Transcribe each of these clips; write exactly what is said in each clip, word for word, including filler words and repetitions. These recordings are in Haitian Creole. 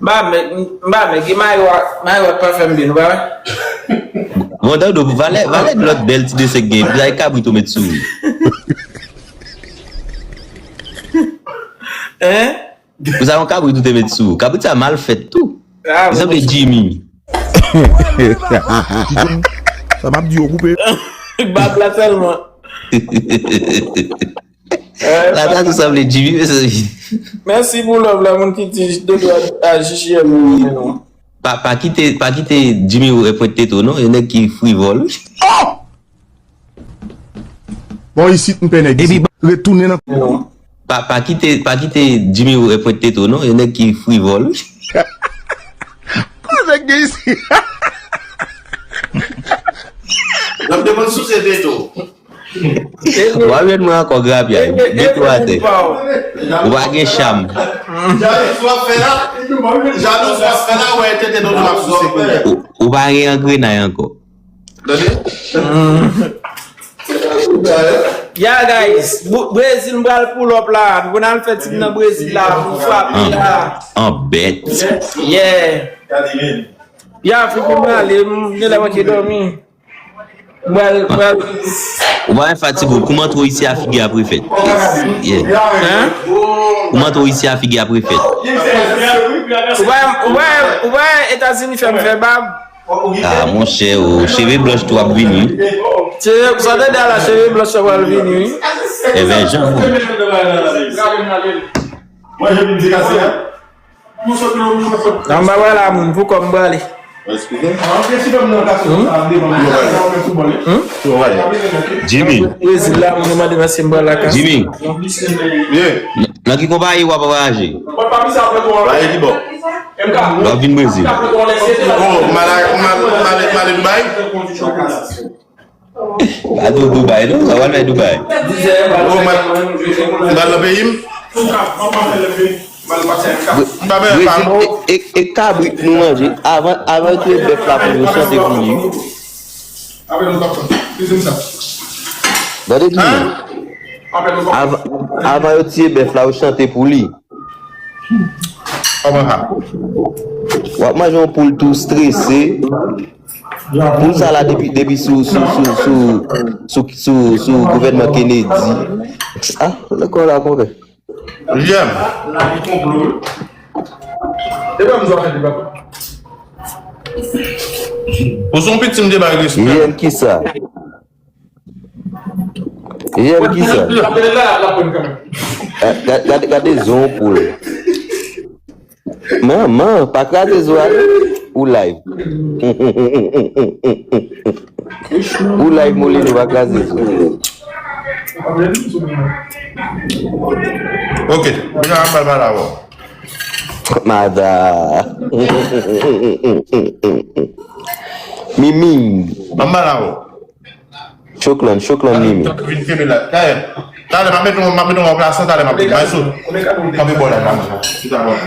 M pa mèg, m pa mèg, e mayo a, mayo a pa fè m byen, ou pa wè? Bon, Dando, valè, valè de lòt bèl ti desen k gen, epi sa e kabrit ou met sou. Hein? Ou sa yon kabrit ou te met sou. Kabrit sa mal fèt tou. Li sanble Jimmy. Sa m ap di yo koupe. Bab la sèlman. La ta tou sanble Jimmy, mesye. Mèsi pou love la, moun ki di dodo a J J M nou. Pa, pa kite, pa kite Jimmy ou pwente to non, e nèg ki frivòl. Bon, isit m pè nèg isit. Retounen nan. Pa, pa kite, pa kite Jimmy ou pwente to non, e nèg ki frivòl. Koze k gen isit? N ap demann sosyete tou. W ap jwenn mwen ankò grapyay. Gen tou atè. Ou pa gen cham. Jalous w ap fè la, jalous w ap fè la, wè tete dodo l ap souse kounye a. Ou, ou pa gen angrenay ankò. Tande? Yeah guys, Bou- Brezil m pral pull up la. Nou konn al fè team nan Brezil la pou frape la. An bèt. Yeah. Ya figi m ale, m gen lè manke dòmi. M pral, m pral. Ou pa wè fatig ou, kouman twò isi a figi ap refèt. Yeah. Hein? Kouman twò isi a figi ap refèt. Ou pa, ou pa, ou pa Etazini fè m fè bab. Ah, monchè, o, cheve blanch tou ap vini. Cheve, sa te di a la, cheve blanch sa pral vini, wi. Evèjan, wi. Mwen, je vin di kase a. Nan m pa pral a moun, pou kò m prale. Jimmy, Brezil la, moun yo mande m èske m pral lakay. Jimmy, Yeah. nan ki konpayi w ap vwayaje? Vwayaje ki bò? W ap vin Brezil. Oh, m al, m al, m al, m al Dubai? Pa di w Dubai, non? Sa w al fè Dubai? Oh, m al, m al nan peyi m? M pa bezwen pa. Brezil, e, e, e kabrit nou manje. Avan, avan yo touye bèf la pou yo chante pou li. Tande byen. Avan, avan yo tiye bèf la, yo chante pou li. Kòman sa? W ap manje yon poul tou strese. Poul sa la depi, depi sou, sou, sou, sou, sou, sou, sou gouvènman Kennedy. Ah, lekòl la konpè. Jem. Ou se yon pitit m te bay respè. Jem kisa? Jem kisa? Gade, gade, gade zon poul. Manman, pa kraze zo a non. Ou live. Ou live, Molino, pa kraze zo. Ok, mwen ap pale avè w. Mada. Mimi. Mwen ap pale avè w. Choklan, choklan Mimi. Vin kenbe la. Talè, talè, m ap mete w, m ap mete w an plas lan, talè, m ap bay sou. Kanpe bò la, kanpe. Chita bò la.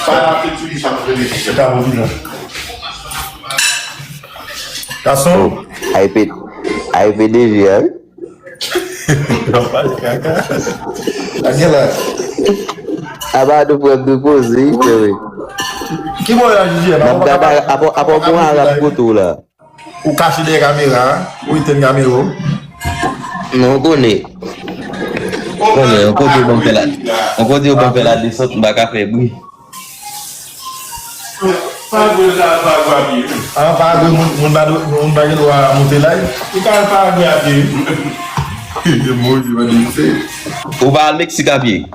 Pa la fè ti li sa, m fè li. Chita bò la. Gason. Oh, ay P, ay P D G a, wi. Aba nou pran de poze, wi, frè, wi. Ki bò la, Jiji? N ap gade, apa, apa bon Arab kote w la. Ou kache dèyè kamera a, ou etenn kamera w. Non, ou konnen. Ou konnen, yon kote yo ban m fè la, yon kote yo ban m fè la desant, m pa ka fè bri. An Paragwe, moun, moun pa dwe, moun pa gen dwa monte live. Ou ka al Paragwe a pye. Yo mouri, yo di se. Ou pa al Meksik a pye.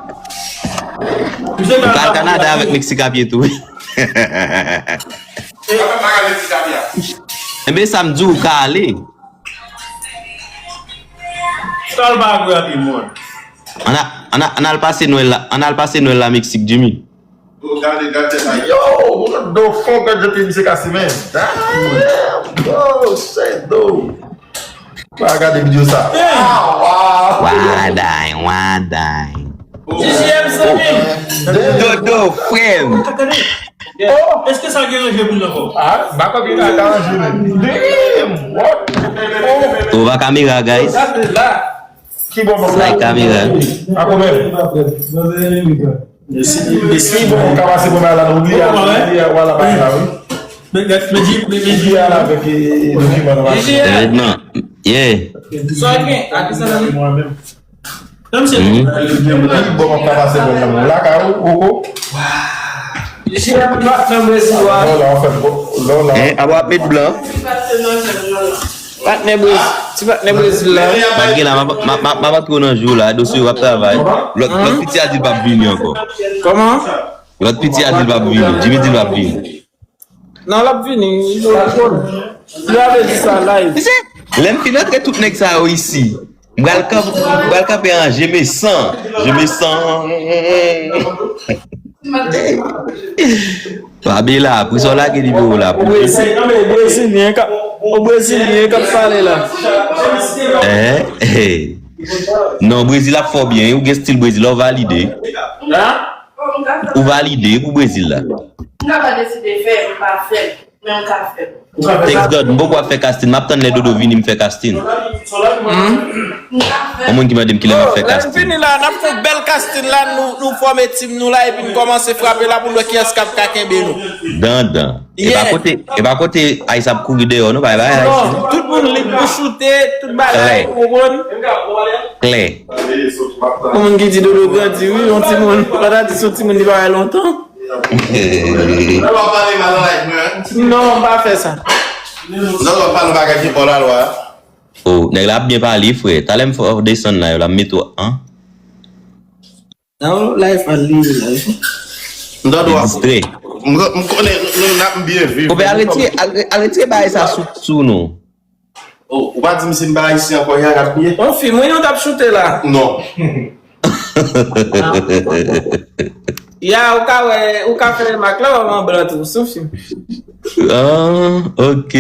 Ou ka al Kanada avèk Meksik a pye tou. Enben, sa m di w ka ale. Sa l pa vre api moun. Ann a, ann a, ann al pase Nwèl la, ann al pase Nwèl la Meksik, Jimmy. Yo, do fon gad jan misye kase men. Damn, yo, se do. Pa gade videyo sa. Waday, waday. J J M zanmi m. Dodo, frè m. Èske sa gen ranje pou l ankò? Ah, baka vin la ka ranje men. Damn, what? Ou pa kamera, guys. Sa se la. Ki bon bon. Sa e kamera. A konbyen? Messi, Messi, bon, ka pase pou bagay la, nou bliye, bliye, wala bagay la, wi. Bliye al avèk, e, e, dokiman nou pa. Honnêtement, yeah. Sa gen, a ki sa nan li? Mwen menm. Nan misye. Bon, ka pase pou bagay la, la ka ou, ou, ou. Lè w la, w fè, lè w la. Hein, ap met blan. Patnè Brezil, ti patnè Brezil la. Malgre la, m ap, m ap, m ap, m ap antre nan jou la, dosye yo ap travay. Lòt, lòt piti a di l p ap vini ankò. Kòman? Lòt piti a di l p ap vini. Jimmy di l p ap vini. Non, l ap vini. Li ap di sa live. Lè m fin antre tout nèg sa yo isi. M pral kanp-, m pral kanpe an je me san. Je me san. Fabiola, pou sa w lage nimewo la pou. Brezil, non, men Brezilyen k ap, o Brezilyen k ap pale la. Hein? Hey. Non, Brezil ap fè w byen, ou gen stil Brezil la, ou valide. Hein? Ou valide pou Brezil la. M ka pa deside fè, m pa fè, men m ka fè. Thanks God, m poko ap fè casting, m ap tann lè Dodo vini m fè casting. Yon moun ki mande m kilè m ap fè casting. Lè n vini la, n ap fè yon bèl casting la, nou, nou fòme team nou la, epi n kòmanse frape la pou n wè kiyès k ap ka kenbe nou. Dandan. E pa kote, e pa kote Ice ap kouri deyò, non, pa, pa Ice. Non, tout moun lib pou choute, tout bagay, ou konprann? Klè. Yon moun ki di Dodo grandi, wi, yon timoun. Ou pa ta di se yon timoun li pa wè lontan. Non, w ap pale mal nan live mwen. Non, m pa fè sa. Non, w ap pale bagay ki pa lalwa. Oh, nèg la ap byen pale, frè. Talè m fè w desann la, yo la m mete w an. Nan live al li la. M tande w ap distrè. M, m konnen nou n ap byen viv. Konpè, al retire, al, al retire bagay sa sou, sou nou. Oh, ou pa di m si m pa ayisyen ankò, ya, y ap byen. Yon fim, wi, nou t ap choute la. Non. Ya, ou ka wè, ou ka fè remak la, w ap an blan tou, sou fim. Ah, ok.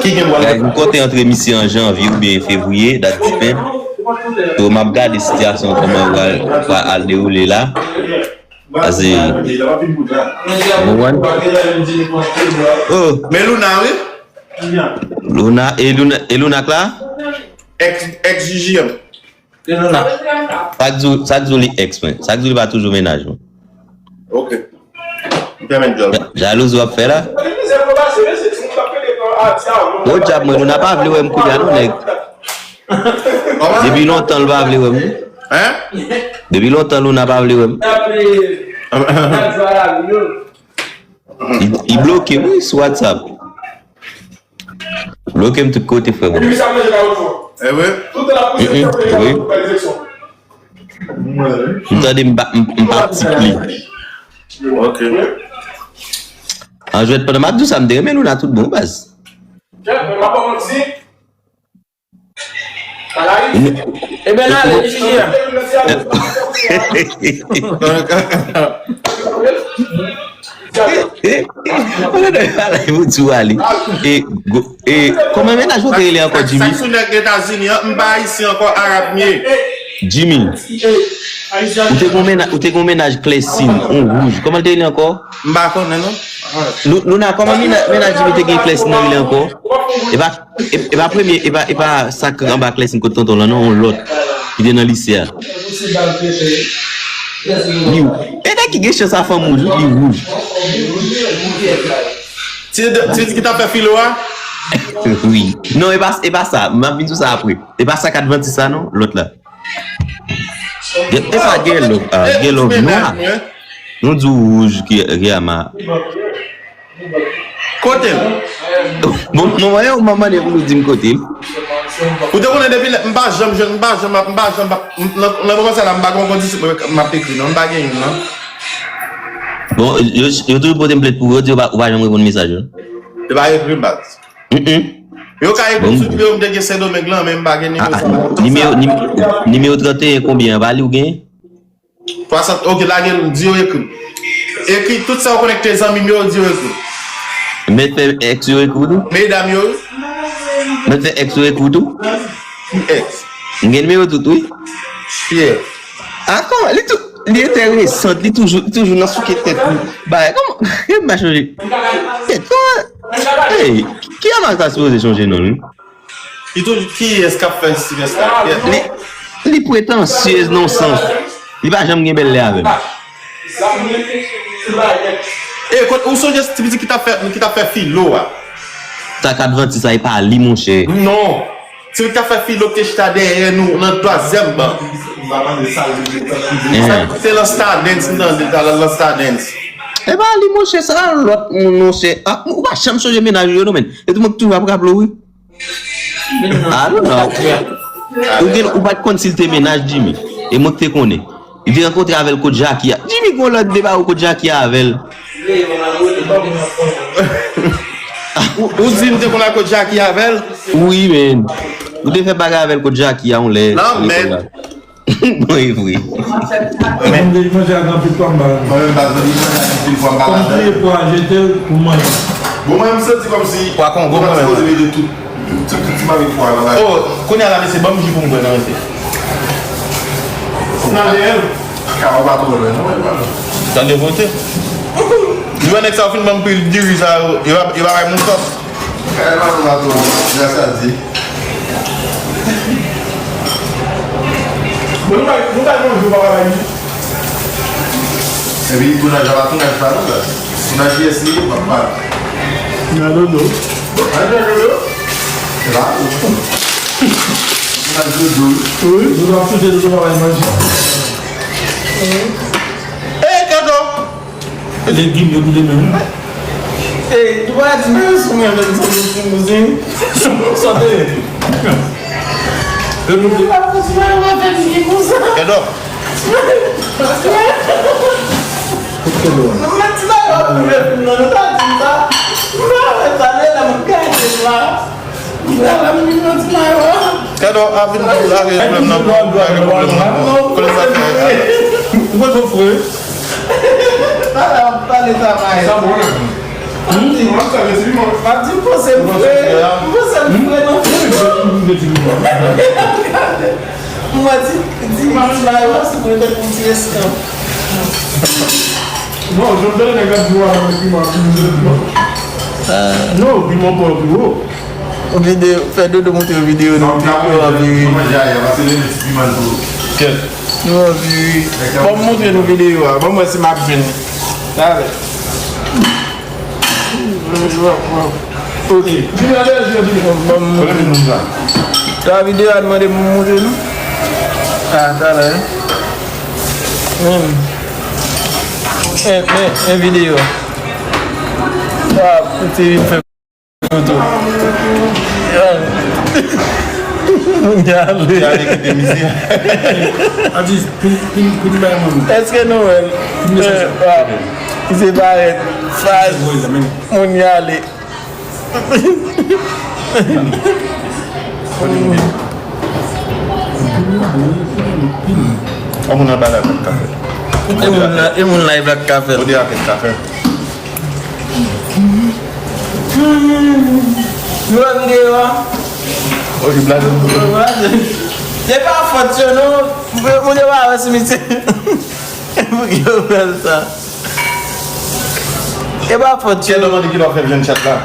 Ki gen bwa? Guys, m konte antre misye an janvye oubyen fevriye, dat dipen. So, m ap gade sitiyasyon kòman l pral, pral al dewoule la. Pase, ou konprann? Oh. Men Luna, wi. Luna, e Luna, e Luna k la? Ex, ex J J M. Sa k di w, sa k di w li ex mwen? Sa k di w li pa toujou mennaj mwen? Ok. M fèmen djòl. Ja-, jalouzi w ap fè la? Gwo djab mwen, Luna pa vle wè m kounye a non, nèg. Depi lontan l pa vle wè m. Hein? Depi lontan Luna pa vle wè m. Li, li bloke m wi sou WhatsApp. Bloke m tout kote, frè mwen. Eh wi? Mm, mm, wi. M tande m pa, m, m pa tip li. Ok. An jwèt, pandan m ap di w sa, m te renmen Luna tout bon, baz. Ebyen, n ale, J J M. Mwen gen bagay pou di w ale. E, go-, e, kòman mennaj ou te rele ankò, Jimmy? Sa sou nèg Etazini an, m pa ayisyen ankò, arab m ye. Jimmy, ou te gon mennaj, ou te gon mennaj klèsin, on wouj. Kòman l te rele ankò? M pa konnen, non. Lou-, Luna, kòman mennaj, mennaj Jimmy te gen klèsin nan rele ankò? E pa E, e pa premye, e pa, e pa sa k anba klèsin kot tonton lan, non, yon lòt ki te nan lise a. Li, e nèg ki gen chans a fanm wouj, wi, li wouj. Ti, ti ki t ap fè filo a? Wi. Non, e pa, e pa sa. M ap vin sou sa apre. E pa sa k advantis sa, non, lòt la. Gen, e pa gen lòv, ah, gen lòv nwa. Nou di w wouj ki, ki ama. Kote l? Bon, mwen, mwen, ou mande pou nou di m kote l. Ou te konnen depi lè, m pa janm jwenn, m pa janm, m pa janm, m, nan, nan moman sa la, m pa gen yon kondisip m ap ekri, non, m pa gen youn, non. Bon, yo, yo toujou pote m plent pou ou, yo di yo pa, ou pa janm reponn mesaj yo. Yo pa ekri m, baz. Mm, mm. Yo ka ekri sou nimewo m te gen Sendomeng lan, men m pa gen nimewo sa la. Nimewo, nim-, nimewo trannteyen konbyen an, pa li ou gen? Swasant, ok, lage l, di yo ekri. Ekri tout sa w konnen ki te zanmi m yo, di yo ekri. Mèt fè ex yo ekri w tou? Medam yo, wi. Mèt fè ex yo ekri w tou? Ki ex? M gen nimewo tout, wi. Ki ex? Ah, kòman? Li tou, li enteresan, li toujou, li toujou nan souke tèt li. Bagay, kòman? M pa chanje. Tèt, kòman? Hey, ki ama sa sipoze chanje non, wi? Ki tou, kiyès k ap fè Steven sa? Li, li pretansyez nan sans. Li pa janm gen bèl lè avè m. E kot, ou sonje ti pitit ki t ap fè, ki t ap fè filo a? Sa k advantis la, e pa li, monchè. Non. Ti pitit k ap fè filo ki te chita dèyè nou nan twazyèm ban. Sa ki te lan Stardens, m tande talè lan Stardens. E pa li, monchè, sa lòt moun, monchè. Ah, ou pa janm sonje mennaj ou yo, non, men. E tou mwen ki toujou ap raple w, wi. I don't know. Ou gen, ou pa t konn si l te mennaj Jimmy. E mwen ki te konnen. Li te rankontre avè l kot Jackie a. Jimmy gon lòt de bagay kot Jackie a avè l. Ou, ou di m te konn al kot Jackie avè l? Wi, men. Ou te fè bagay avè l kot Jackie a, yon lè. Nan, men. Bon, e vre. Mwen te manje ak anpil pwa, m pa. Mwen menm, pa zoli, manje ak anpil pwa, m pa. Kòm kriye pwa, jete l pou manje. Bon, mwen, m santi kòmsi pwa Kongo, mwen menm. Sipoze mete tout, tout, tout ti mami pwa nan bagay. Oh, kounye a la, mesye, ban m ji pou m bwè nan, mesye. Nan dèyè l. Ka, ou pa twò lwen, non, e pa non. Tande kote. Li wè nèg sa yo fin ban m pil diri sa yo, yo pa, yo pa bay moun kòb. Kay la, nou la tou, grasa Dye. Bon, nou bay, nou bay manje, ou pa bay li. Epi tounaj la, tounaj pa nou la. Tounaj yès li, papa. Nan dodo. Nan dodo. La. Tounaj dodo. Wi, nou ap soute dodo pa bay manje. Ey, Kado! Legim yo tou de menm. Ey, tou pa di men sou mwen menm, sanble ti mouzin. Sa te ye. Tou pa kontinye, mwen fè li konsa. Kado. Kote Kado a? Nou met ti bagay pou leve fim nan, nou ta di sa. Nou pa wè sa, lè la mwen gaye la. Kado ap vin lage pwoblèm nan, lage pwoblèm nan. Konnen sa fè. Ou pa twò fre. Pale, pale sa, pale. Sa bon, la. Hmm? Mwen sa, mesi, mwen. Pa di m panse m fre. M panse m fre nan fim. Mwen di, di, di, la, yo, si mwen te pou ti eskanp. Non, jan m tande nèg la di w a, mwen ki mwen, mwen ki mwen. Non, piman pa pi wo. Videyo, fè Dodo montre w videyo nou, nou anvi ri. Kèt. Nou anvi ri. Ban m montre nou videyo a. Ban m wè si m ap jwenn. Talè. Ok. Ban m montre nou sa. Sa videyo a mande pou m montre nou. Ah, talè. Hmm. E, e, e videyo. Ah, pou ti vin fè Moun y ale. Y ale kite mize. Atis, pil, pil, pil bay moun. Èske nou wè l? Pil mesaj. Eh, wa. Ki se parèt. Faz. Moun y ale. Yon moun anba la k ap ka fè. E moun la, e moun la e pa t ka fè. Ode a k ap ka fè. Nou wè videyo a? Oke, blaze m. Se pa fòt yo non. Moun yo pa wè simityè. Pou ki yo fè sa? E pa fòt yo. Kèdò mande kilè w fè vyann chat la.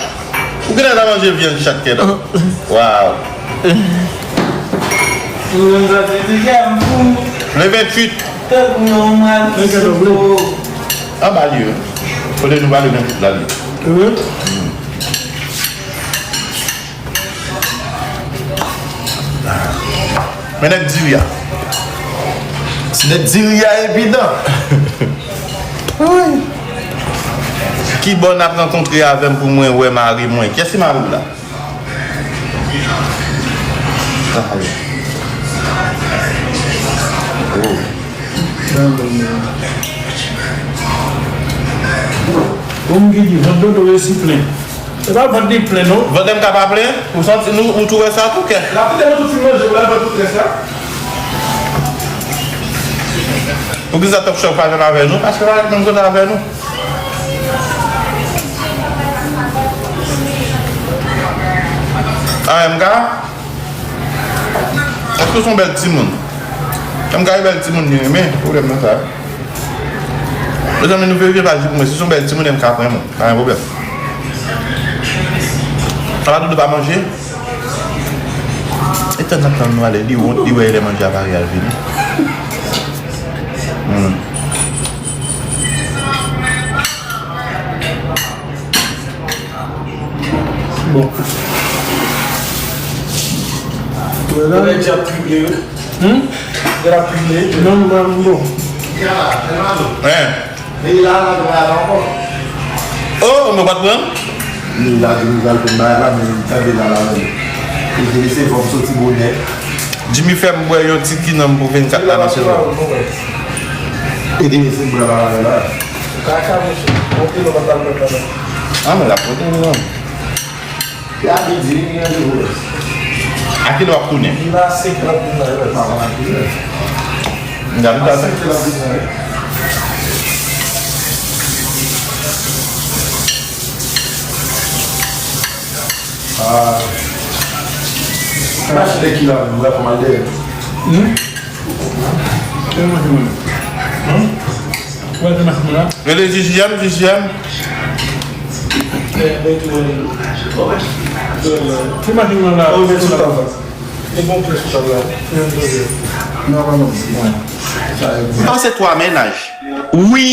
Ou genlè ta manje vyann chat, Kèdò. Waw. Mwen santi ti kè m pou. Le venntuit. Tankou yon mal ki sou po. Anba li, wi. Kote nou pale venntuit la, li. Men nèg diri a. Si nèg diri a evidan. Woy. Kibò n ap rankontre avè m pou mwen wè mari mwen? Kiyès ki mari w la? Bon, m ki di, vant Dodo resi plen. Se pa vant li plen, non. Vant m ka pa plen? Ou santi, nou, ou tou wè sa tou, kè? L ap kite nou tout fin manje, pou l al vant tout rès la. Poukisa Top Chef pa janm avè nou? Paske pa ret menm kote avè nou. A M K? Èske w se yon bèl timoun? M K e bèl timoun li renmen, pwoblèm nan sa. Mezanmi, nou verifye paj li pou mwen. Si se yon bèl timoun, M K pran mwen. Pa gen pwoblèm. Papa Dodo pa manje. E tann n ap tann nou ale, li wont, li wè lè manje a pare al vini. Hmm. Wè la. Lè di ap triple, wi. Hmm? Lè ap triple. Non, non, non. Hein? E la, la, la, la, ankò. Oh, nou pa t pran? Li la, Jimmy pral konn bagay la, men tande la, la, men. Li te lese fò m soti bonè. Jimmy fè m bwè yon ti kinan m pou vennkat la nan sezon. E te lese m bwè bagay la. Kaka, mesye. Monte nou pa t al pran kanmenm. Ah, men l ap monte, non. Gade di li gen de wòs. A kilè w ap tounen? Li la senkant minaj. Pa mal tounen. Gade sa. Senkant minaj. Ah. Mache de ki la menm, wè kòman l dèyè. Hmm? Kèl mache mwen? Hmm? Wè, se machin la. Rele J J M, J J M. Se machin nan la. Oh, men sou tab la. E bon pyès sou tab la. Non, non, non. Sa e bon. Sa se twa mennaj. Wi!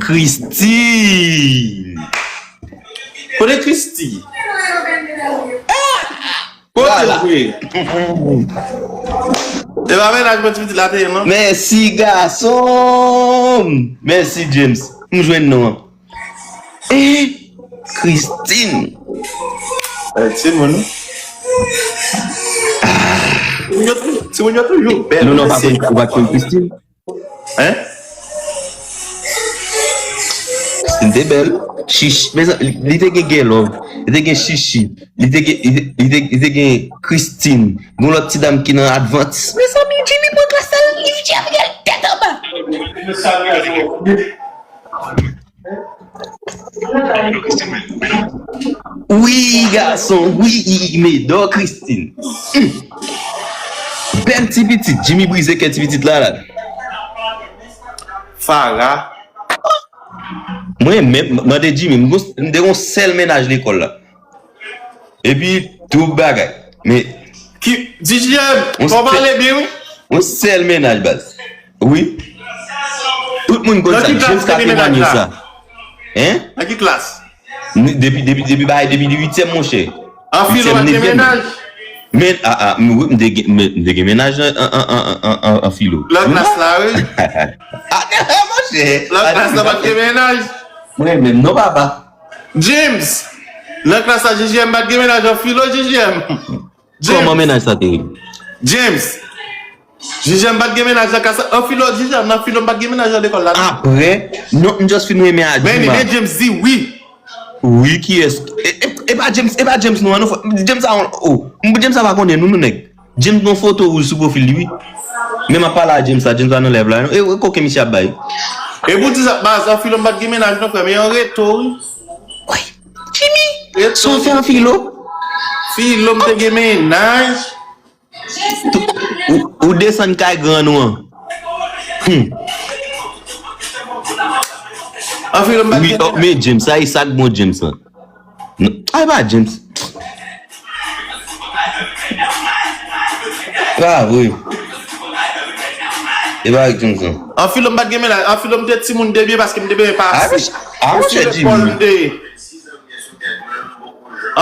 Christine. Kote Christine? Kote l ye? E pa mennaj mwen ti pitit la te ye, non? Mèsi, gason m. Mèsi, James. M jwenn non an. Eh, Christine. Eh, timoun. Timoun yo toujou, timoun yo toujou bèl. Non, non, pa konn, ou pa konn Christine? Hein? Christine te bèl. Chichi. Mezanmi, li te gen Gelove. Li te gen Chichi. Li te gen, li te, li te, li te gen Christine. Gon lòt ti dam ki nan Adventist. Mezanmi, Jimmy pran klas la, li vin avèk tèt anba. Wi, gason, wi, medò Christine. Hmm. Bèl ti pitit, Jimmy brize kè ti pitit la, la. Farah. Mwen menm, mande Jimmy, m gon- m te gon sèl mennaj lekòl la. Epi, tout bagay. Men, Ki, D J M, yon fò w sè- pale byen, wi. Yon sèl mennaj, baz. Wi. Tout moun konn sa. Nan ki klas ou te gen mennaj la? Hein? Nan ki klas? Depi, depi, depi, bagay, depi li uityèm, monchè. An filo pa t gen mennaj? Men, a, a, m, wi, m te gen, men, m te gen mennaj an, an, an filo. Lòt klas la, wi. A, monchè. Lòt klas la pa t gen mennaj? Mwen menm, non, papa. James, nan klas la, J J M pa t gen mennaj an filo, J J M. James. Kòman mennaj sa te ye? James. J J M pa t gen mennaj nan klas la. An filo, J J M, nan filo, m pa t gen mennaj nan lekòl la, non. Apre, non, m just fin renmen a Djima. Men, men James di wi. Wi, kiyès? E, e, e pa James, e pa James, non, non, James a, oh, James a pa konnen nou, nou nèg. James gon foto wouj sou pwofil li, wi. Men m ap pale a James la, James pa nan live la. E, e koken misye ap bay. E pou di sa, baz, an filo, m pa t gen mennaj, non, frè, men an reto, wi. Wi. Jimmy, sa w fè an filo? Filo, m te gen mennaj. Ou, ou desann kay grann ou an. Hmm. An filo, m pa t gen mennaj. Wi, men James, sa e sa k bon James lan. Ay, pa James. Pa vre. E pa James lan. An filo, m pa t gen mennaj. An filo, m te timoun debyen paske m te bezwen pase. A, monchè Jimmy. Lekòl m te ye.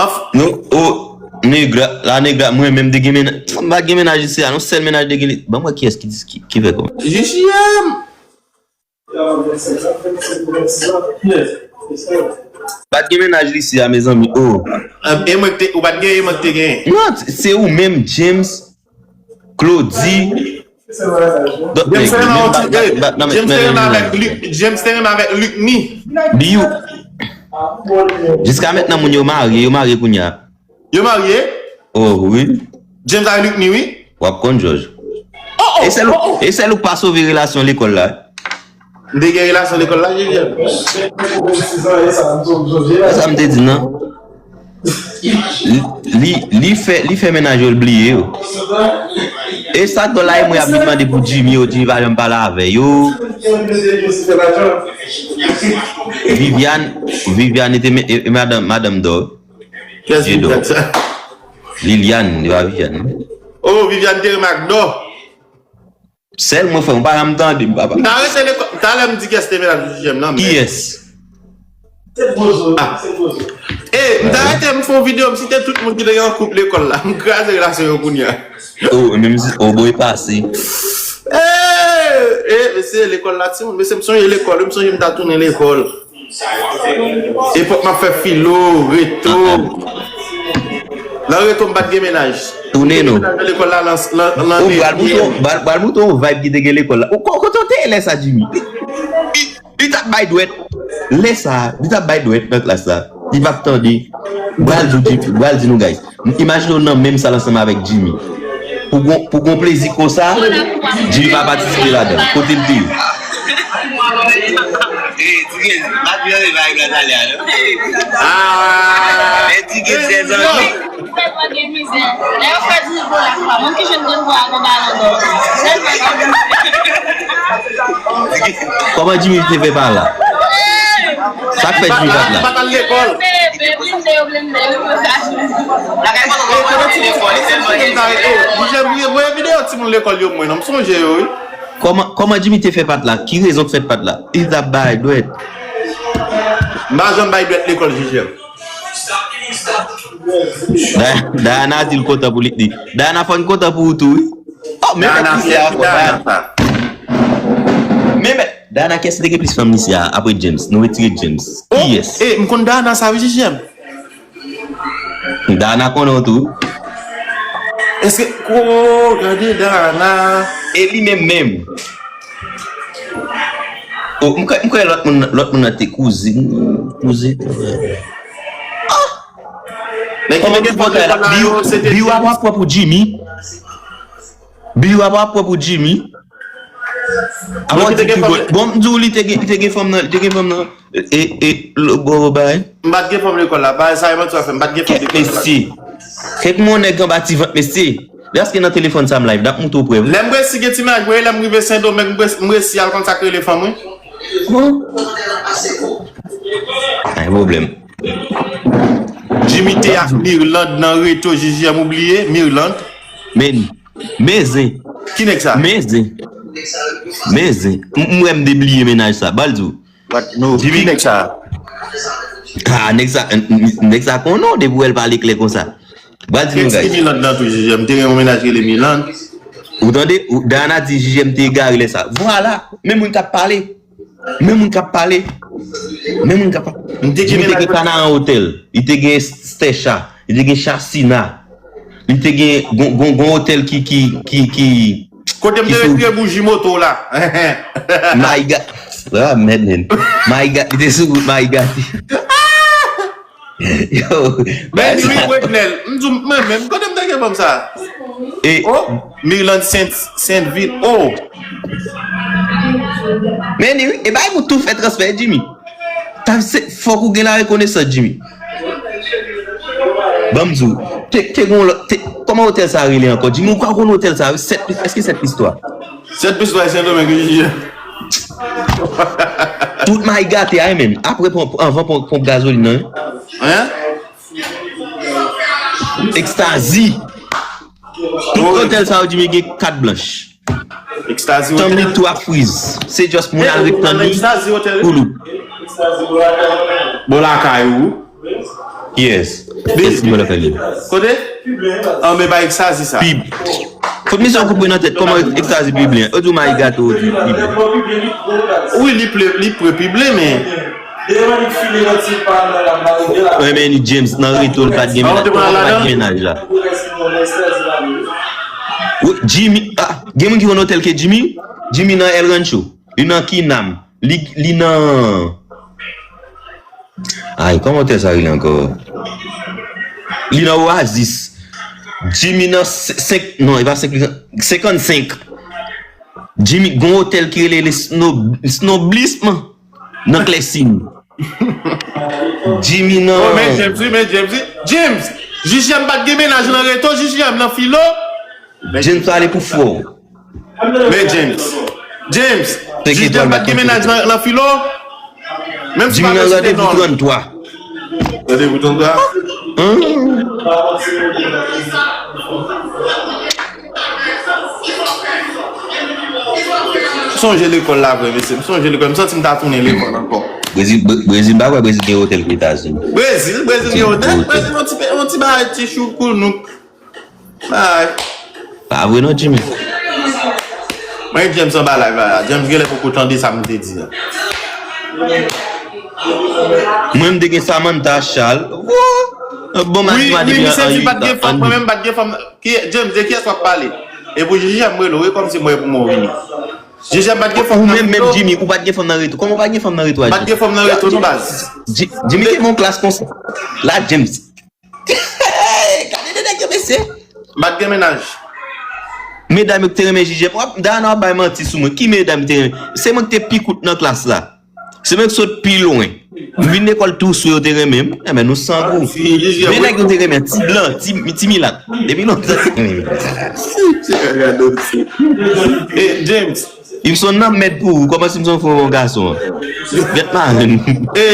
Anf- Non, o, negra, la negra, mwen menm te gen mennaj, m pa gen mennaj isi a, non, sèl mennaj te gen li. Ban m wè kiyès ki, ki, ki fè kòm. J J M. Pa t gen mennaj li isi a, mezanmi, o. E mwen k te, ou pa t gen, e mwen k te gen. Non, se ou menm, James, Claudy, James te renmen avèk Luc, James te renmen avèk Luc ni. Biyou. Jiska mentnan, moun yo marye, yo marye kounye a. Yo marye? Oh, wi. James avèk Luc ni, wi. W ap konn, Jòj. Oh, oh, e sèl ou, oh, oh, e sèl ou k pa sove relasyon lekòl la. M te gen relasyon lekòl la, J J M. Sa m te di, non? Li, li, li fè, li fè mennaj yo, l bliye yo. E sa k dò la, e mwen ap vin mande pou Jimmy yo, Jimmy pa janm pale avè yo. Viviane, Viviane te men, e, e madanm, madanm dò. Kiyès Viviane sa? Liliane, li pa Viviane, non? Oh, Viviane te renmen ak dò. Sèl mwen, frè, m pa janm tande m, papa. M ta rete lekòl. Talè m di kiyès te mennaj Jijèm nan, men. Kiyès? Ah. E, m ta rete, m fè yon videyo, m site tout moun ki te gen yon koup lekòl la. M kraze relasyon yo kounye a. Oh, menm si, oh, bon, e pase. E, e, mesye, lekòl la, timoun. Mesye, m sonje lekòl, wi, m sonje m ta tounen lekòl. Epòk m ap fè filo, reto. Nan reto, m pa t gen mennaj. Tounen non. Mennaj nan lekòl la, nan, nan, nan. Oh, pral montre, pral, pral montre yon vibe ki te gen lekòl la. Ou ko-, kote w te ye lè sa, Jimmy? Li, li, li t ap bay dwèt. Lè sa, li t ap bay dwèt nan klas la. Li p ap tande. Pral di, pral di nou, guys. Imajine w nan menm sal ansanm avèk Jimmy. Pou gon, pou gon plezi konsa, Jimmy pa patisipe ladan. Kote l te ye? Hey, Tigez, pa t vle antre vibe la talè a, non? Ah! Men Tigez, sèzan. Fè pa gen mizè. Lè yo fè di pou la fwa, moun ki jwenn grenn bwa a gon balon dò. Kòman Jimmy te fè pa la? Sa k fè Jimmy pa t la? Li pa t al lekòl. Blende, yo blende, yo blende. Lakay pa t gen lekòl, li sèlman gen. Voye videyo timoun lekòl yo pou mwen non, m sonje yo, wi. Kòman, kòman Jimmy te fè pa t la? Ki rezon k fè l pa t la? Li t ap bay dwèt. M pa janm bay dwèt lekòl, Jijèm. Da-, Dayana di l kontan pou li, li. Dayana fò n kontan pou ou tou, wi. Oh, men mèt misye a fò, Dayana. Men mèt, Dayana, kiyès ki te gen plis fanm misye a, apre James? Nou retire James. Kiyès? E, m konn Dayana sa, wi, Jijèm. Dayana konnen w tou. Èske, oh, gade Dayana. E li menm menm. Oh, m kwè, m kwè lòt moun, lòt moun nan te kouzin, kouzin. Ah! Kòman ki bagay la? Biyo, biyo a pa pwòp pou Jimmy. Biyo a pa pwòp pou Jimmy. Bon, m di w, li te gen, li te gen fanm nan, li te gen fanm nan. E, e, lo, bon, bon, bay. M pa t gen fanm lekòl la, bay, sa e manti w ap fè, m pa t gen fanm lekòl la. Kèt mesye. Kèt mon nèg anba ti vant mesye. Lè aske nan telefòn sa m live, n ap montre w prèv. Lè m resi gen ti mennaj, mwen, lè m rive Sendomeng, m resi, m resi al konn sa k rele fanm, wi. Bon. Pa gen pwoblèm. Jimmy te ak Mirlande nan reto, Jijèm, ou bliye Mirlande? Men, men zen. Ki nèg sa? Men zen. Men zen. M, m wè m debliye mennaj sa. Ba l di w. What? No. Jimmy. Ki nèg sa? Ah, nèg sa, n-, n-, nèg sa konnen w depi w wè l pale klè konsa. Ba l di nou, guys. Ex ki Mirlande nan tou, Jijèm. M te gen yon mennaj ki rele Mirlande. Ou tande? Ou, Dayana di Jijèm te egare lè sa. Vwala. Men moun k ap pale. Men moun k ap pale. Men moun k ap pale. Jimmy te gen Kanaran Hotel. Li te gen Stecha. Li te gen Chasina. Li te gen gon, gon, gon otèl ki, ki, ki, ki. Kote m te retire bouji moto w la. Mayigat. Ah, mèd, men. Mayigat, li te sou wout Mayigat. Yo, men li wi Brednèl. M di w, mwen menm, kote m te gen fanm sa? E, oh, Mirlande Sent, Sentvil. Oh. Men li wi, e bay pou tou fè transfè, Jimmy. Ta se, fòk ou gen la rekonesans, Jimmy. Ban m di w, te, te gon lòt, te, kòman otèl sa rele ankò? Jimmy, ou ka konn otèl sa, sèt plis, èske sèt plis twa? Sèt plis twa e Sendomeng, wi. Tout may gate a, men. Apre, pon-, anvan pon-, ponp gazolin nan, wi. Hein? Ekstazi. Tout otèl sa yo di men gen kat blanch. Ekstazi tanm li tou ap friz. Se just moun al ret tann li pou loup. Bò lakay ou. Yes. Yes, bò lakay li. Kote? Anben bay Ekstazi sa. Pi. Fout misye yon kout pwen nan tèt. Kòman Ekstazi pi blen? Yo di w mayi gato, yo di pi blen. Wi, li ple, li pre pi blen, men. Renmen ni James nan reto, li pa t gen mennaj. Kòman w pa t gen mennaj la? Wi, Jimmy, ah, gen moun ki konn otèl ke Jimmy? Jimmy nan El Rancho. Li nan Kinam. Li, li nan, ay, kòman otèl sa rele ankò? Li nan Oasis. Jimmy nan se-, senk, non, e pa senk, senkannsenk. Jimmy, gon otèl ki rele le Snob-, Snoblism nan Klèsin. Jimmy nan. Oh, men James, wi, men James, wi. James, J J M pa t gen mennaj nan reto, J J M nan filo. James ale pou fò. Men James. James, J J M pa t gen mennaj nan, nan filo. Menm si pa mèsi de non. Jimmy nan randevou tranntwa. Randevou tranntwa? Hum. sonje lekòl la vre, mesye. M sonje lekòl. M santi m ta tounen lekòl ankò. Brezil, Bre- Brezil, m pa kwè Brezil gen otèl ki Etazini. Brezil, Brezil gen otèl. Brezil, yon ti, pe- yon ti bagay ti chou koul nou. Bagay. Pa vre non, Jimmy. Mwen, James anba live la. James genlè poko tande sa m te di a. Mwen, m te gen Samantha Charles. Woo! Bon, Wi, madi, madi, wi, byen, misye an di uit pa t gen an, fanm. an Mwen menm pa t gen fanm. Ki, James, de kiyès w ap pale? E pou Jijè m rele w, e kòmsi mwen pou mwen vini. Jijè m pa t gen fanm Ou nan menm, menm reto. Jimmy, ou pa t gen fanm nan reto. Kòman ou pa t gen fanm nan reto a, Pa t gen fanm nan reto, non, baz. Ji- Jimmy te gen yon klas konsa. La, James. Gade de nèg yo, mesye. M pa t gen mennaj. Medam yo ki te renmen Jijè. W ap, Dayana w ap bay manti sou mwen. Ki medam ki te renmen? Se mwen ki te pi kout nan klas la. Se mwen ki sot pi lwen. M vin lekòl tou sou yo te renmen m. Enben, nou san gou. Jijè, Men nèg yo te renmen ti blan, ti, ti milat. Depi lontan. E, James. Li m son nan mèd pou ou. Kòman si m son fò yon gason an? Bèt marenn. E,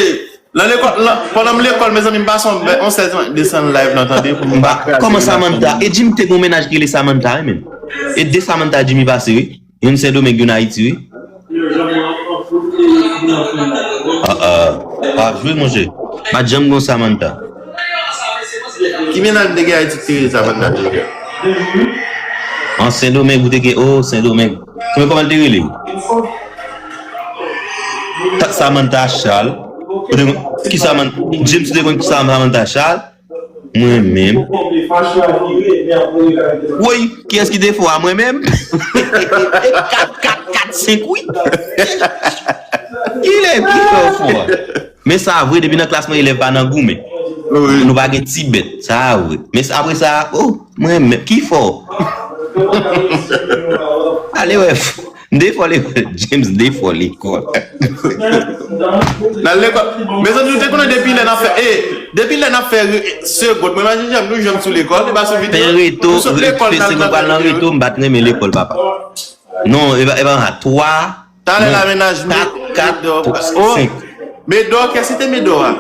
nan lekòl, nan, pandan m lekòl, mezanmi, m pase yon, yon sèz an desann live lan, tande, pou m pa kraze. Kòman Samantha? E Jimmy te gen yon mennaj ki rele Samantha, wi, menm. E de Samantha Jimmy pase, wi. Youn Sendomeng, youn Ayiti, wi. Ah, ah. Pa jwe, monchè. Pa t janm gen Samantha. Ki mennaj m te gen Ayiti ki te rele Samantha? An Sendomeng, ou te gen, oh, Sendomeng. Kòman, kòman l te rele? Ta- Samantha Charles. Ou te konn ki Samantha? James, ou te konn ki Samantha Charles? Mwen menm. Woy, kiyès ki te fò a? Mwen menm? Kat, kat, kat, senk, wi. Kilè, kilè w fò a? Men sa vre, depi nan klas mwen, elèv pa nan goumen. Nou pa gen ti bèt. Sa vre. Men sa, apre sa, oh, mwen menm, ki fò? Ale wè, m te fò lekòl, James, m te fò lekòl. Nan lekòl. Mezanmi, nou te konnen depi lè n ap fè, e, depi lè n ap fè re- segond. Mwen, imajine, nou jwenn sou lekòl, e pa sou videyo. Fè reto, fè segond, pral nan reto, m pa t renmen lekòl, papa. Non, e pa, e pa, twa, Talè la, mennaj, kat, kat, senk. Medò, kiyès ki te Medò a?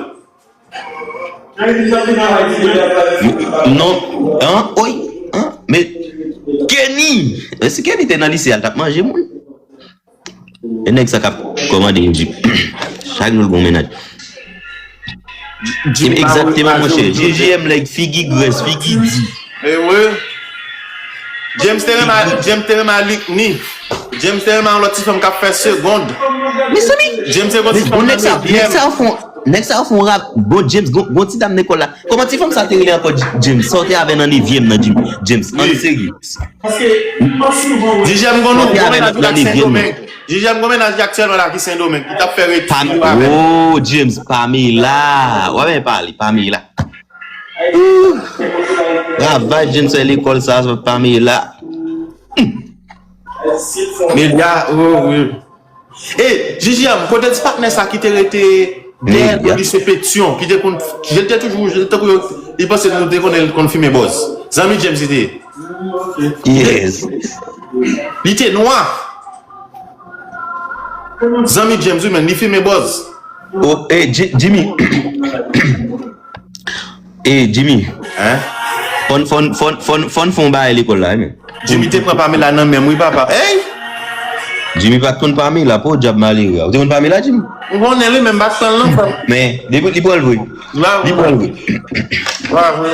Non, an, oy, an, men, Kenny, si Kenny te nan lise a, l t ap manje moun. E nèg sa k ap kòmande yon jip. Chak jou l gon mennaj. Egzakteman, monchè. J J M, like, figi grès, figi di. E wi. James te renmen, James te renmen a Likni. James te renmen yon lòt ti fanm k ap fè segond. Mezanmi, James se gon ti fanm nèg sa, nèg sa fon, nèg sa fon rap. Bon, James, gon, gon ti dam lekòl la. Kòman ti fanm sa te rele ankò, James? Sa w te avè nan nevyèm nan, James? An serye. Di James gon nou, gon mennaj ak Sendomeng. Di James gon mennaj aktyèlman la ki Sendomeng, ki t ap fè reti. Oh, James, Pamela. W ap pale, Pamela. Travay James fè lekòl sa, sa Pamela. Milya, oh, wi. E, J J M, kote ti patnè sa ki te rete dèyè nan lise Petyon, ki te konn, ki te toujou, tankou yo, li panse nou te konnen l konn fimen bòz. Zanmi James li te ye. Yes. Li te nwa. Zanmi James, wi, men li fimen bòz. Oh, e, Jimmy. E, Jimmy. Hein? Fòn, fòn, fòn, fòn, fòn fè yon bagay lekòl la, men. Jimmy te pran Pamela nan men m, wi, papa. Hey! Jimmy pa t konn Pamela, po dyab malere. Ou te konn Pamela, Jimmy? M konnen li, men m pa t pran l non, frè m. Men, depi li pran l vre. Li pran l vre. Wa vre.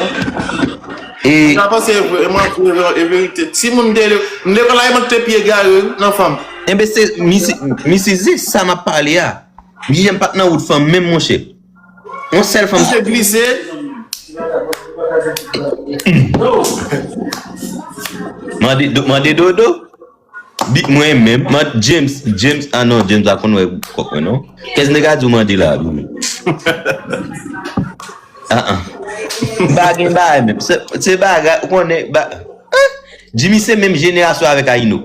E. Sa panse e vre, e mwen, e verite. Si moun de, m de konn la, e mwen te pi egare, wi, nan fanm. Enben, se, misi, misi, se sa m ap pale a. J J M pa t nan wout fanm menm, monchè. Yon sèl fanm. Glise, glise. Mande, do- mande dodo. Di mwen menm, mande James, James, ah non, James a konn wè kòk mwen non. Kès nèg a di w mande la, Dodo? Ah, ah. M pa gen bagay menm. Se, se bagay, ou konnen, ba, ah, Jimmy se menm jenerasyon avèk Aino.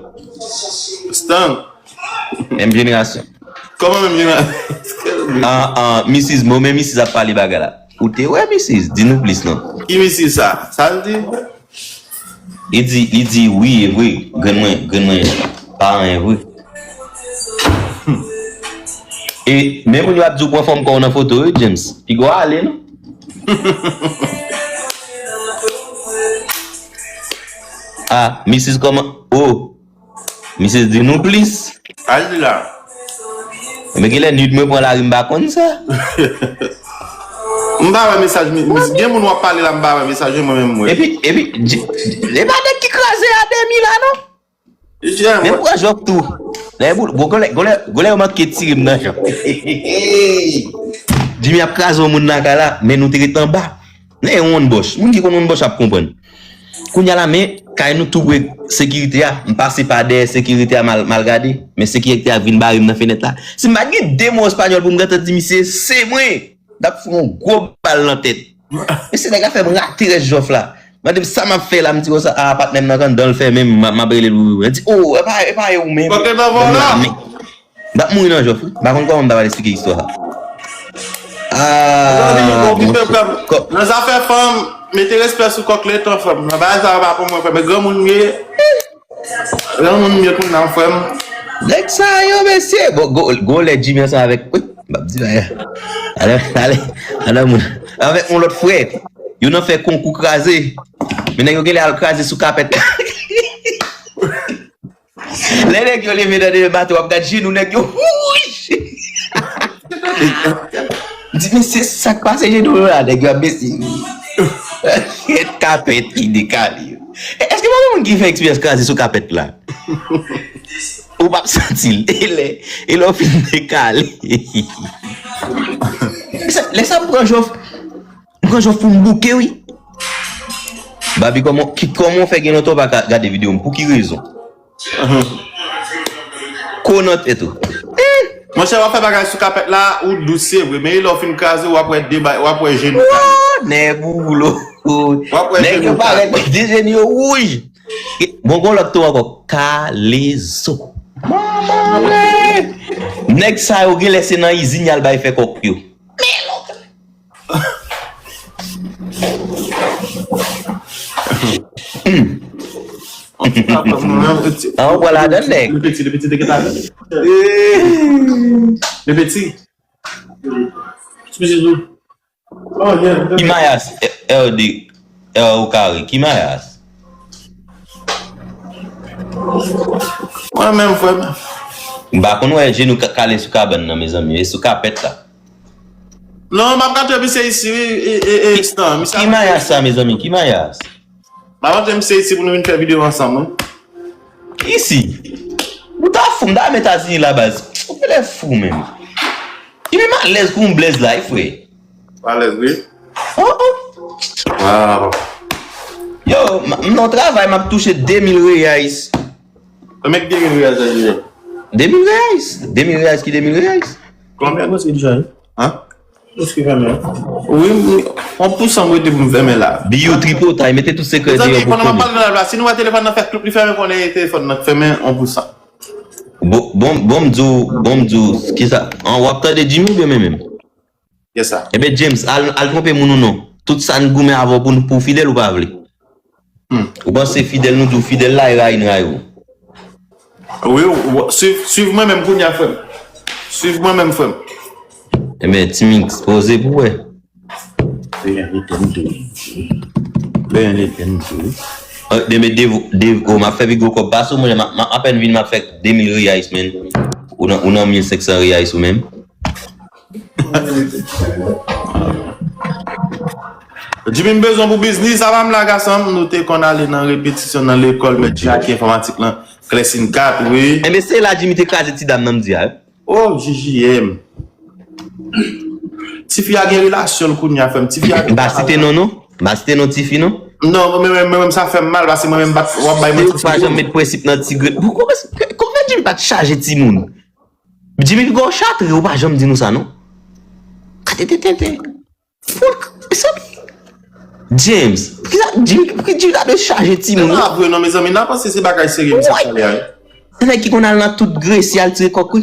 Stan. Menm jenerasyon. Kòman menm jenerasyon? Ah, ah, misis, bon, men misis ap pale bagay la. Ou te wè misis? Di nou plis non. Ki misis sa? Sa l di? Li di, li di wi, e vre. Grann mwen, grann mwen pa anyen vre. E menm moun yo ap di w pran fòm kò w nan foto, wi, James. Piga w ale, non? Ah, misis kòman? Oh. Misye di nou plis. Al di la. Men genlè nid mwen pran lari m pa konn sa. M pa wè mesaj, mi- mi- gen moun w ap pale la, m pa wè mesaj mwen menm mwen. Epi, epi, di- e pa nèg ki kraze a demi la non. Men m pran jòf tou. Lè boul, gon lè, gon lè, gon lè yo manke tire m nan jòf. Jimmy ap kraze yon moun nan kay la, men nou te ret anba. Nan yon bòch. Moun ki konn yon bòch ap konprann. Kounye a la, men, kay nou tou pre sekirite a. M pase pa dèyè sekirite a, m al, m al gade. Men sekirite a vin bare m nan fenèt la. Si m pa t gen de mo espanyòl pou m gentan di misye, se mwen. M t ap fout yon gwo bal nan tèt. Mesye, nèg la fè m rate rès jòf la. Mande m sa m ap fè la, m di konsa, a, patnè m nan anndan l fèmen m, m ap, m ap rele l wi wi. Li di, o, e pa, e pa e ou menm. Kote nan vòlò? M t ap mouri nan jòf wi. M pa konn kòman m ta pral esplike istwa sa. Ah, monchè. Nan zafè fanm, mete respè sou kòk letan fanm. Nan bagay sa yo pa pou mwen frè, men granmoun m ye. Granmoun m ye kounye a frè m. Nèg sa yo mesye. Bon, go, go lè Jimmy ansanm avèk, wi, m ap di bagay. Ale, ale, ale moun. Avèk yon lòt frè. Yo nan fè konkou kraze. Men nèg yo genlè al kraze sou kapèt. Lè nèg yo leve nan demen maten, w ap gad jenou nèg yo wouj. M di, mesye, sa k pase jenou yo la? Nèg yo ap bese. Kapèt ki dekale. E, èske pa gen moun ki fè eksperyans kraze sou kapèt la? Ou p ap santi l. E lè, e lè w fin dekale. Lè sa, lè sa m pran jòf. M pran jòf pou m bouke, wi. Babi, kòman, ki, kòman w fè gen lontan w pa ka gade videyo m? Pou ki rezon? Ko nan tèt ou. Monchè, w ap fè bagay sou kapèt la, ou dous, se vre. Men lè w fin kraze, w ap wè de bay, w ap wè jenou kale. Woo, nèg ou woulo. W ap wè jenou kale. Nèg yo parèt, de jenou yo wouj. Bon, gon lòt tou ankò. Kalezo. Manman mwen. Nèg sa yo genlè se nan izin y al bay fè kòk yo. Men lòt. An, ou pran ladan, nèg. Lepeti, Lepeti te gentan ale. Lepeti. Ki mayas, R D, R O kare, ki mayas? Mwen menm, frè m. M pa konn wè jenou ka- kale sou kabann nan, mezanmi. E sou kapèt la. Non, m ap gade misye isi, wi, e, e, e, Stan, misye Ki mayas sa, mezanmi? Ki mayas? M ap montre misye isi pou nou vin fè videyo ansanm, wi. Isi? Ou ta fou, m ta menm Etazini la, baz. Ou genlè fou, menm. Li menm alèz kou yon blèz la, wi, frè. Alèz, wi. Oh, oh. Wow. Yo, m nan travay, m ap touche de mil reais. Konbyen ki de mil reais la deja? De mil reais. De mil reais ki de mil reais. Konbyen? Mwen se deja, wi. Hein? Èske fèmen? Wi, m- yon pousan m rete pou m fèmen la. Biyou tripotay, mete tout sekrè deyò pou konnen. Mezanmi, pandan m ap pale nan live la, si nou wè telefòn nan fè kloup, li fèmen, konnen telefòn nan fèmen yon pousan. Bon, bon, bon, m di w, bon, m di w, kisa? An, w ap tande Jimmy oubyen mwen menm? Yes, sir. Ebyen, James, al, al twonpe moun ou non. Tout sa n goumen avè w pou, pou w fidèl ou pa vle. Hmm. Ou panse fidèl nou di w fidèl la, e rayi n rayi w. Wi, w- w- swiv, swiv mwen menm kounye a, frè m. Swiv mwen menm, frè m. Ebyen, Timix, poze pou wè. Demen, demen, demen. Demen, dev, dev, oh, m ap fè pi gwo kòb pase w, mwen, m ap, m ap apèn vin, m ap fè de mil reais, men. Ou nan, ou nan mil senk san reais ou menm. Jimmy, m bezwen pou biznis, apa m la, gason m? Nou te konn ale nan repetisyon nan lekòl, mèt Jackie enfòmatik lan, Klèsin kat, wi. Enben, se la Jimmy te kraze ti dam nan, m di a, wi. Oh, J J M. Tifi a gen relasyon l kounye a, frè m. Tifi a gen... M pa site non, non. M pa site non tifi, non. Non, mwen menm, mwen menm, sa fè m mal, paske mwen menm, m pa t, w ap bay manti sou moun. Ou pa janm met prensip nan ti grenn. Pou kòman, kòman Jimmy pa t chaje timoun? Jimmy, piga w chatre, ou pa janm di nou sa, non. Katetete. Fout, mezanmi. James, poukisa Jimmy, poukisa Jimmy ta dwe chaje timoun? Se pa vre non, mezanmi, n a panse se bagay serye misye ap pale a, wi. Se nèg ki konn al nan tout Gresi al tire kòk, wi.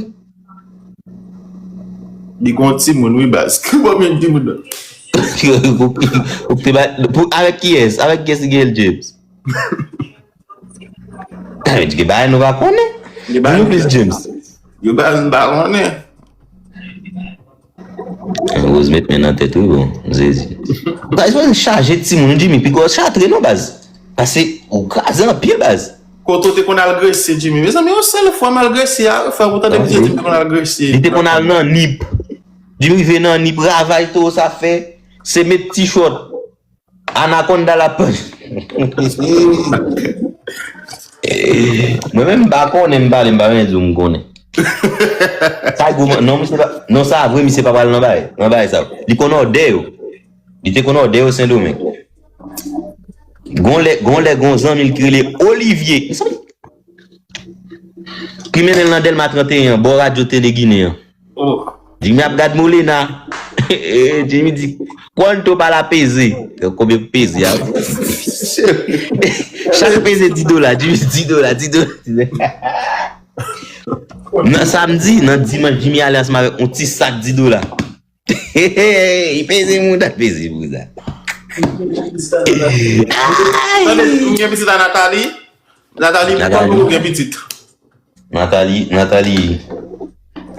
Li gon timoun, wi, baz. Ki konbyen timoun nan? Ou te ba, pou, avèk kiyès? Avèk kiyès li gen l, James? Sa vle di gen bagay nou pa konnen. Gen bagay nou plis, James. Gen bagay nou pa konnen. Rose met men nan tèt ou, bon, Jezi. Baz, mwen chaje timoun, Jimmy, piga w chatre non, baz. Paske ou kraze anpil, baz. Kote w te konn al grese, Jimmy? Mezanmi, yon sèl fwa m al grese a, frè, ou tande m di Jimmy te konn al grese. Li te konn al nan nip. Jimmy rive nan nip, ravaj towo sa fè, se met ti chòt. Anakonda la panch. Mwen menm m pa konnen, m pale, m pa renmen di w m konnen. Sa gwo, non, misye pa, non, sa vre, misye pa pral nan bay, nan bay sa. Li konn òdè yo. Li te konn òdè yo Sendomeng. Gon lè, gon lè, gon zanmi l ki rele Olivier. Ki mennen l nan Dèlma trannteyen an, bò radyo Tele Ginen an. Oh. Jimmy ap gad Molena. Jimmy di, "Quanto para peze?" Konbyen pou peze a? Chak peze di dola, Jimmy di dola, di dola. Nan samdi, nan dimanch, Jimmy ale ansanm avèk yon ti sak di dola. Li peze moun, ta peze pou sa. Tande, ou gen pitit a Nathalie? Nathalie, Nathalie. Poko gen pitit. Nathalie, Nathalie,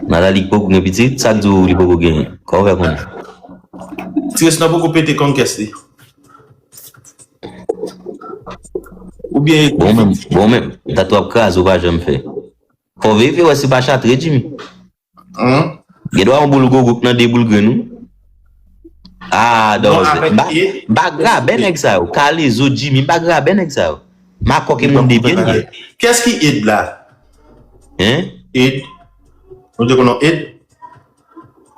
Nathalie poko gen pitit, sa k di w li poko genyen? Kòman w fè konnen? Ti res nan poko pete kònkès li. Oubyen bon menm, bon menm, dat w ap kraze, w pa janm fè. Fò w verifye wè si pa chatre, Jimmy. Hum? Gen dwa yon boul gogo k nan de boul grenn ou. Ah, non, dòzè. Avèk ba, ed. Ba grabè nèg sa yo. Kalezo, Jimmy, ba grabè nèg sa yo. Makòk e moun de byen ye. Kiyès ki Ed la? Hein? Ed. Ou te konnen Ed?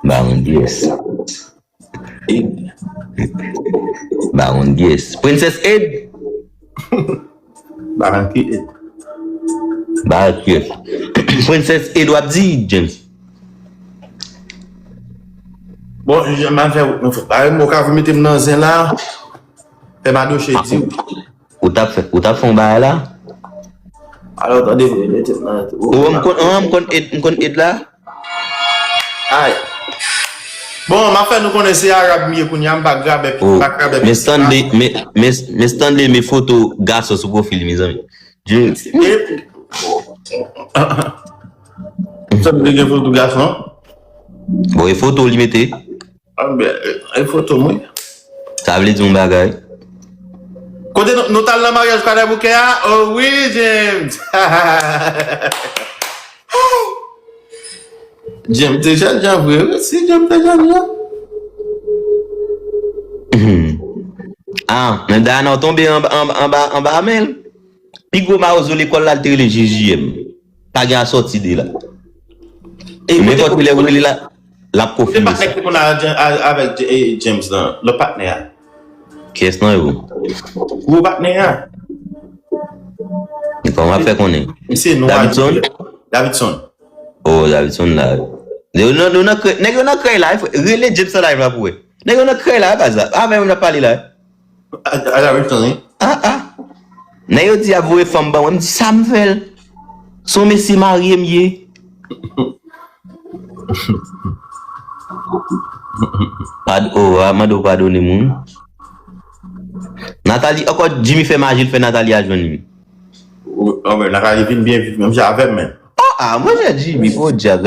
Baron D S. Ed. Baron D S. Princess Ed. Baron ki Ed? Baron ki Ed. Princess Ed w ap di, James. Bon, jan m al fè wout mwen fò. Pare m, ou ka vin mete m nan zen la. Fè madoche di w. Ou t ap fè, ou t ap fè yon bagay la? Alò, tande, mete m nan. Ou wè m konn, ou wè m konn Ed, m konn Ed la? Ay. Bon, m ap fè nou konnen se Arab m ye kounye a, m pa grabè, oh, pa grabè men pitit la. Stanley, men, men, men Stanley met foto gason sou pwofil li, mezanmi. Jimmy. Stanley gen foto gason? Bon, e foto li mete. Ah, ben, e foto mwen. Sa vle di yon bagay. Kote nou, nou t al nan maryaj Kwadèboukè a? Oh wi, James. James te jènjan vre, wi. Si James te jènjan. Ah, men Dana w tonbe anba, anba, anba, anba men l. Pi gwo mawozo lekòl la, l te rele J J M. Pa gen a sòti de la. E nenpòt kilè ou rele la, l ap konfime sa. Patnè ki te konn al a, avèk J-, e, James lan, lòt patnè a. Kiyès nan yo? Gwo patnè a. Kòman w ap fè konnen? Misye nwa. Davidson? Davidson. Oh, Davidson la. Yo nan, yo nan krèy, nèg yo nan krèy la, rele James nan live la pou wè. Nèg yo nan krèy la, baz la. Avè m nan pale la. A, a, a, wi. Ah, ah. Nèg yo di y ap voye fanm ban mwen, m di sa m fè l. Se yon mesye marye m ye. Pad-, oh, a mande w padone moun. Nathalie, ankò Jimmy fè maji, l fè Nathalie al jwenn li. Anben, Nathalie vin byen vit, menm jan avè m, men. Oh, ah, mwen jwenn Jimmy, podyab.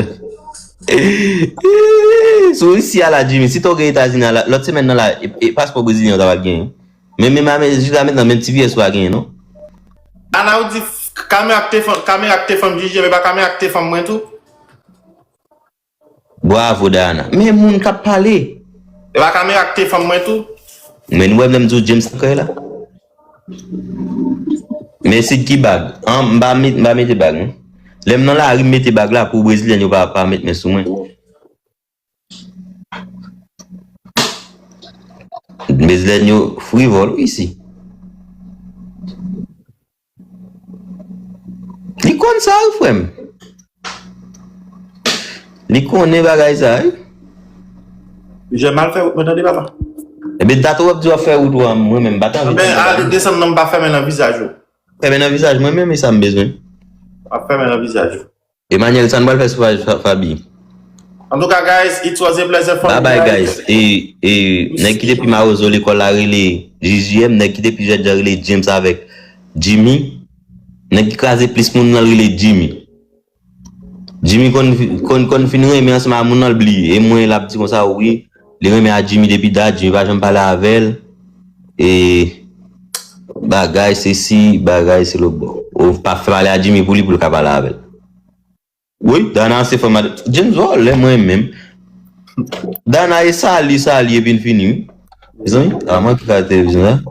Sou isi a la, Jimmy, si to gen Etazini a la, lòt semèn nan la, e, e paspò brezilyen w ta pral genyen. Men, men, men, jiska mentnan, menm ti pyès ou pa genyen, non? Ana, ou di f-, kamera k te fanm, kamera k te fanm J J, men pa kamera k te fanm mwen tou? Bravo, Diana. Men moun k ap pale. E pa kamera k te fanm mwen tou? Men nou wè m lè m di w James nan kay la. Men Sid ki bag. An, m pa met, m pa mete bag, non. Lè m nan lari, m mete bag la pou Brezilyèn yo pa, pa met men sou mwen. Brezilyèn yo frivòl, wi, isi. Li konn sa, wi, frè m. Li konnen bagay sa, wi. Jè mal fè wout mwen, tande, papa. Ebyen, dat w ap di w ap fè wout ou a, mwen menm, m pa t anvi tande. Anben, ale desann nan, m pa fèmen nan vizaj ou. Fèmen nan vizaj mwen menm, e sa m bezwen. M ap fèmen nan vizaj ou. Emmanuel, sa n pral fè sou paj Fa-, Fabi? Antouka, guys, it was a pleasure for me, guys. Bye bye, guys. E, e, nèg ki te pi mawozo lekòl la rele J J M, nèg ki te pi jènjan rele James avèk Jimmy. Nèg ki kraze plis moun nan rele Jimmy. Jimmy konn, konn, konn fin renmen ansanm a moun nan, l bliye. E mwen, l ap di konsa, wi, li renmen a Jimmy depi dat, Jimmy pa janm pale avè l. E bagay sesi, bagay se lòtbò. Ou pa fè pale a Jimmy pou li, pou l ka pale avè l. Wi, Dana se fanm a James vòlè mwen menm. Dana e sali, sali epi n fini wi. Mezanmi, a mwen ki ka televizyon la.